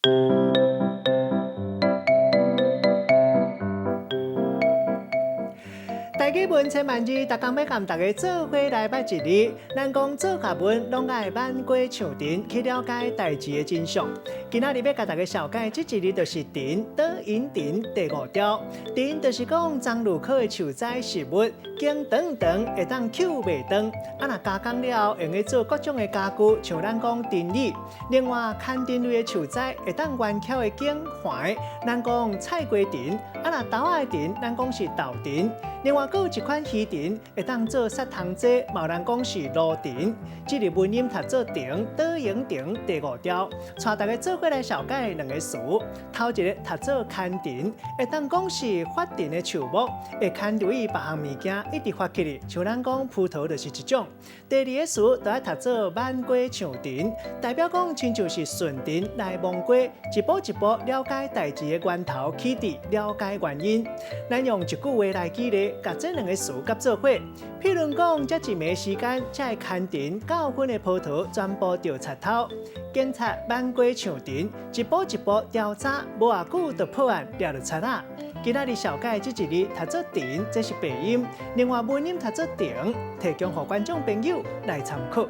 台語文千萬字，逐工欲共大家做伙來捌一字。咱講做學問，攏愛挽瓜唱藤去了解代誌的真相。今仔日欲共大家紹介這一字就是藤，倒影藤第五條。藤就是講樟櫓科的樹栽植物，莖長長會當搝袂斷。啊，若加工了後，會用來做各種的家具，像咱講藤椅。另外，牽藤類的樹栽會當圓翹的莖橫，咱講菜瓜藤。啊，若豆仔的藤，咱講是豆藤。另外，閣有一款魚藤會當做殺蟲劑，嘛有人講是蘆藤。這个文音讀做藤，倒影藤第五條，帶大家做伙來紹介兩個詞。頭一个讀做牽藤，會當講是發藤的樹木，會牽留伊別項物件一直發起來，像咱講葡萄就是一種。第二个詞就愛讀做挽瓜唱藤，代表講親像是順藤來摸瓜，一步一步了解代誌的源頭起佇，了解原因。咱用一句話來舉例，共這兩個詞佮做伙。譬如講，這一暝時間，這个牽藤九份的葡萄全部著賊偷。警察挽瓜唱藤，一步一步調查，無偌久就破案，掠著賊仔。今仔日紹介這一字讀做藤，這是白音；另外文音讀做亭，提供予觀眾朋友來參考。